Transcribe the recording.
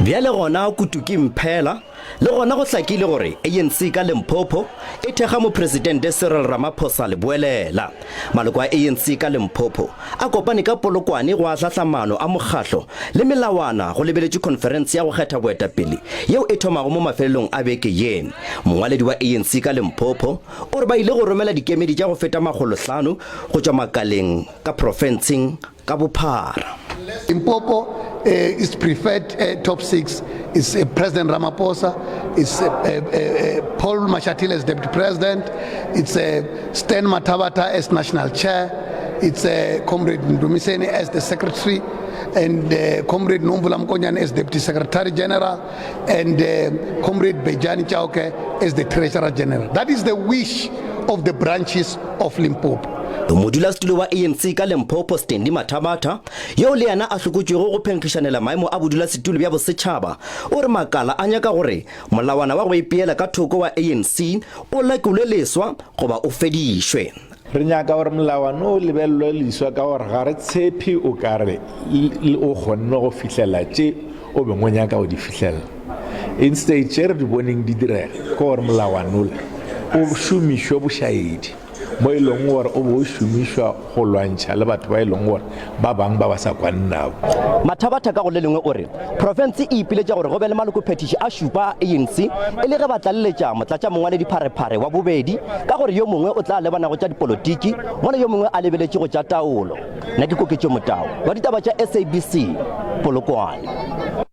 Bjale gona kutu ke mphela, le gona go hlakile gore ANC ka Limpopo e thekga Mopresidente Cyril Ramaphosa leboelela. Maloko a ANC ka Limpopo a kopane ka Polokwane go ahlahla maano a mokgahlo le melawana go lebeletšwe khonferense ya go kgetha boetapele yeo e thomago mo mafelelong a beke ye. Mongwaledi wa ANC ka Limpopo o re ba ile go romela dikemedi tša go feta makgolohlano go tšwa makaleng ka profenseng ka bophara. Limpopo is preferred top 6 is President Ramaphosa, it's Paul Mashatile as deputy president, it's Stan Mathabatha as national chair, it's Comrade Mdumiseni as the secretary, and Comrade Nomvula Mokonyane as deputy secretary general, and Comrade Bejani Chauke as the treasurer general. That is the wish of the branches of Limpopo. Modulasetulo wa ANC ka Limpopo Stanley Mathabatha, yo le yena a hlokotšwego go phenkgišanela maemo a bodulasetulo bja bosetšhaba, o re makala a nyaka gore molawana wa go ipeela ka thoko wa ANC o lekolwe leswa goba o fedišwe. Re nyaka gore molawana o lebelelwe leswa ka gore ga re tshepe o ka re o kgonne go fihlela tše o beng o nyaka go di fihlelela. Instead tše re di boneng di direga ke gore molawana ola o šomišwe bošaedi. mo e leng gore o be o šomišwa go lwantšha le batho ba e leng gore ba bangwe ba ba sa kwane nabo. Mathabatha ka go le lengwe o re profense e ipiletša gore go be le malokophethiši a šupa a ANC e le ge ba tlaleletša motlatšamongwaledipharephare wa bobedi ka gore yo mongwe o tla lebana go tša dipolotiki mola yo mongwe a lebeletše go tša taolo. Nna ke Koketšo Motau wa ditaba tša SABC, Polokwane.